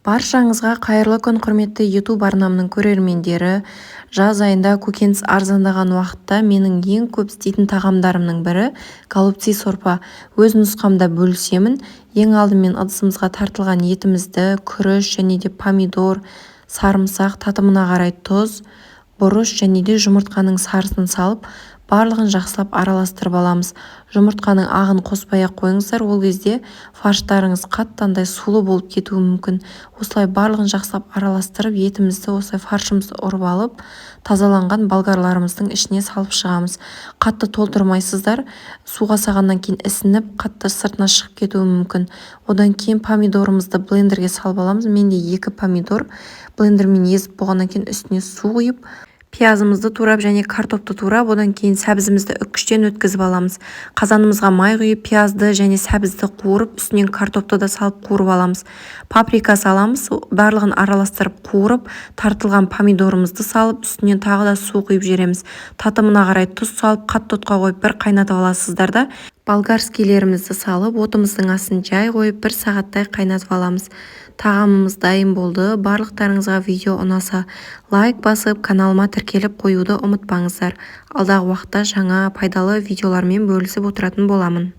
Баршаңызға қайырлы күн, құрметті YouTube арнамның көрермендері! Жаз айында көкөніс арзандаған уақытта менің ең көп істейтін тағамдарымның бірі голубцы сорпа. Өз нұсқамда бөлісемін. Ең алдымен ыдысымызға тартылған етімізді, күріш және де помидор, сарымсақ, татымына қарай тұз, бұрыш және де жұмыртқаның сарысын салып, барлығын жақсылап араластырып аламыз. Жұмыртқаның ағын қоспай-ақ қойыңыздар, ол кезде фарштарыңыз қатты андай сулы болып кетуі мүмкін. Осылай барлығын жақсылап араластырып, етімізді, осылай фаршымызды ұрып алып, тазаланған болгарларымыздың ішіне салып шығамыз. Қатты толтырмайсыздар, суға салғаннан кейін ісініп, қатты сыртына шығып кетуі мүмкін. Одан кейін помидорымызды блендерге салып аламыз. Менде 2 помидор, блендермен езіп болғаннан кейін үстіне су құйып, пиязымызды турап және картопты турап, одан кейін сәбізімізді үккіштен өткізіп аламыз. Қазанымызға май құйып, пиязды және сәбізді қуырып, үстінен картопты да салып қуырып аламыз. Паприка саламыз, барлығын араластырып қуырып, тартылған помидорымызды салып, үстінен тағы да су құйып жібереміз. Татымына қарай тұз салып, қатты отқа қойып бір қайнатып аласыздар да, болгарскийлерімізді салып, отымыздың астын жай қойып, бір сағаттай қайнатып аламыз. Тағамымыз дайын болды. Барлықтарыңызға видео ұнаса, лайк басып, каналыма тіркеліп қоюды ұмытпаңыздар. Алдағы уақытта жаңа пайдалы видеолармен бөлісіп отыратын боламын.